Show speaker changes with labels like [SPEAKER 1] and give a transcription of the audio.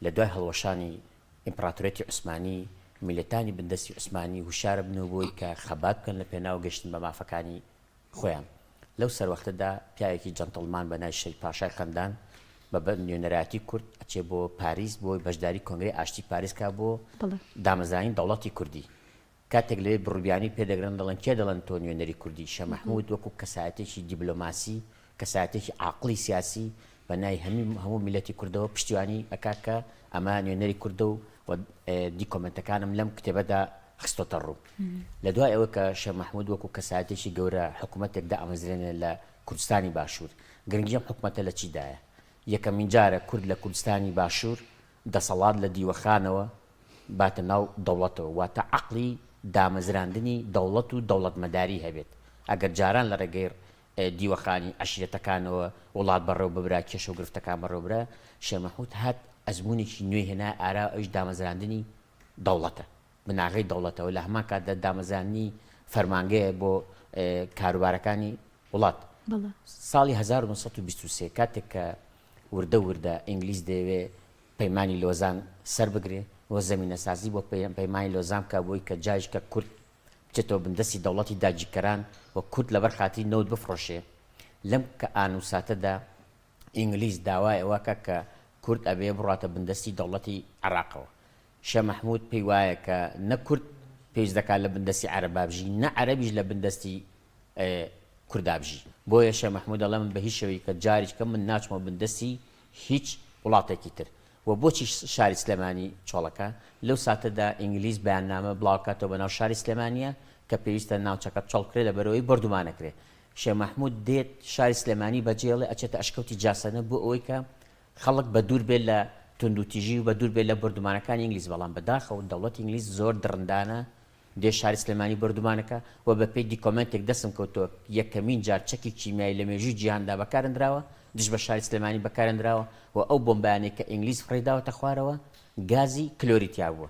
[SPEAKER 1] لە دوای هەڵوەشانی ئیمپڕاتۆریەتی عوسمانی، میللەتانی بندەستی عوسمانی هوشیارە بنەوە بۆی کە خەبات بکەن لە پێناو گەشتن بە مافەکانی خۆیان. لەو سەروەختەدا پیاوێکی جەنتڵمان بە ناوی شەریف پاشای خەندان بە بە نوێنەرایەتی کورد ئەچێ بۆ پاریس بۆی بەشداری کۆنگرەی ئاشتی پاریس کا بۆ دامەزرانی دەوڵەتی کوردی. کاتێک لەوێ بڕوبیانی پێ دەگرن دەڵێن کێ دەڵێن تۆ نوێنەری کوردی؟ شێخ مەحمود وەکو کەسایەتێکی دیبلۆماسی، کەسایەتێکی عاقڵی سیاسی بە ناوی هەمی هەموو میللەتی کوردەوە پشتیوانی ئەکا کە ئەمە نوێنەری کوردە و و دیکۆمێنتەکانم لەم کتێبەدا خستۆتە ڕوو. لە دوای ئەوەی کە شێخ مەحمود وەکو کەسایەتێکی گەورە حکوومەتێک دائەمەزرێنێ لە کوردستانی باشوور. گرنگی ئەم حکوومەتە لە چیدایە؟ یەکەمین جارە کورد لە کوردستانی باشوور دەسەڵات لە دیوەخانەوە باتە ناو دەوڵەتەوە، واتە عەقڵی دامەزراندنی دەوڵەت و دەوڵەتمەداری هەبێت. ئەگەر جاران لە ڕێگەی دیوەخانی عەشیرەتەکانەوە وڵات بەڕێوە ببرا، کێشە و گرفتەکان بەڕێوە برا، شێخ مەحمود هات ئەزموونێکی نوێی هێنا ئارا، ئەویش دامەزراندنی دەوڵەتە، بناغەی دەوڵەتە و لە هەمان کاتدا دامەزراندنی فەرمانگەیە بۆ کاروبارەکانی وڵات. ساڵی 1923 کاتێک کە وردە وردە ئینگلیز دەیەوێ پەیمانی لۆزان سەر بگرێ و زەمینەسازی بۆ پەیمانی لۆزان بکا بۆی کە جاریش کە کورد بچێتەوە بندەستی دەوڵەتی داگیرکەران و کورد لەبەر خاتری نەوت بفڕۆشێ لەم کە ئان و ساتەدا ئینگلیز داوای ئەوە کا کە کورد ئەبێ بڕاتە بندەستی دەوڵەتی عێراقەوە شێخ مەحمود پێی وایە کە نە کورد پێویست دەکات لە بندەستی عەرەبا بژی نە عەرەبیش لە بندەستی کوردا بژی بۆیە شێخ مەحمود دەڵێ من بە هیچ شێوەیەکە جاریچکە من ناچمەوە بندەستی هیچ وڵاتێکی تر و بۆچی شاری سلێمانی چۆڵەکە لەو ساتەدا ئینگلیز بەیاننامە بڵاوکاتەوە بەناو شاری سلێمانیە کە پێویستە ناوچەکە چۆڵ بکرێت لەبەرئەوەی بۆردومانەکرێ شێخ مەحمود دێت شاری سلێمانی بەجێڵێ ئەچێتە ئەشکەوتی جاسەنە بۆ ئەوەی کە خەڵک بە دوور بێت لە توندوتیژی و بە دوور بێت لە بۆردومانەکانی ئینگلیز بەڵام بەداخەوە دەوڵەتی ئینگلیز زۆر دڕندانە دێ شاری سلێمانی بۆردومانەکا و بە پێی دیکۆمێنتێک دەستم کەوتووە یەکەمین جار چەکی کیمیایی لە مێژووی جیهاندا بەکارندراوە دژ بە شاری سلێمانی بەکارندراوە و ئەو بۆمبایانەی کە ئینگلیز فڕێی داوەتە خوارەوە گازی کلۆری تیا بووە.